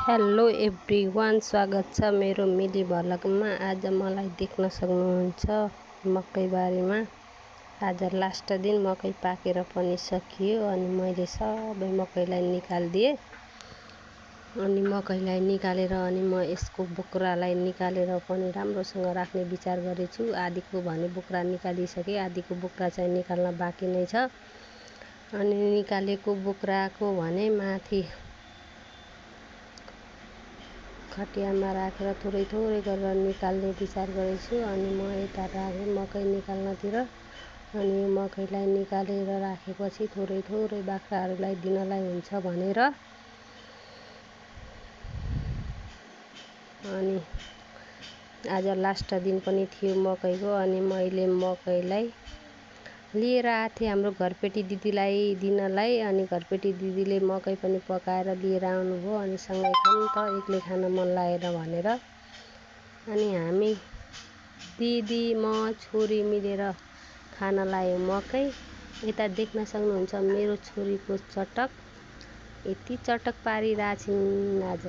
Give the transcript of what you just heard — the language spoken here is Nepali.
हेलो एभ्रिवान, स्वागत छ मेरो मिली भ्लगमा। आज मलाई देख्न सक्नुहुन्छ मकैबारीमा। आज लास्ट दिन मकै पाकेर पनि सकियो अनि मैले सबै मकैलाई निकालिदिएँ। अनि मकैलाई निकालेर अनि म यसको बोक्रालाई निकालेर पनि राम्रोसँग राख्ने विचार गरेछु। आदिको भने बोक्रा निकालिसके, आदिको बोक्रा चाहिँ निकाल्न बाँकी नै छ। अनि निकालेको बोक्राको भने माथि खटियामा राखेर थोरै थोरै गरेर निकाल्ने विचार गरेछु। अनि म यता राखेँ मकै निकाल्नतिर। अनि यो मकैलाई निकालेर राखेपछि थोरै थोरै बाख्राहरूलाई दिनलाई हुन्छ भनेर अनि आज लास्ट दिन पनि थियो मकैको। अनि मैले मकैलाई लिएर आएको थिएँ हाम्रो घरपेटी दिदीलाई दिनलाई। अनि घरपेटी दिदीले मकै पनि पकाएर लिएर आउनुभयो। अनि सँगै खाऊँ त, एक्लै खान मन लागेन भनेर अनि हामी दिदी म छोरी मिलेर खान लाग्यौँ मकै। यता देख्न सक्नुहुन्छ मेरो छोरीको चटक, यति चटक पारिरहेछिन् आज।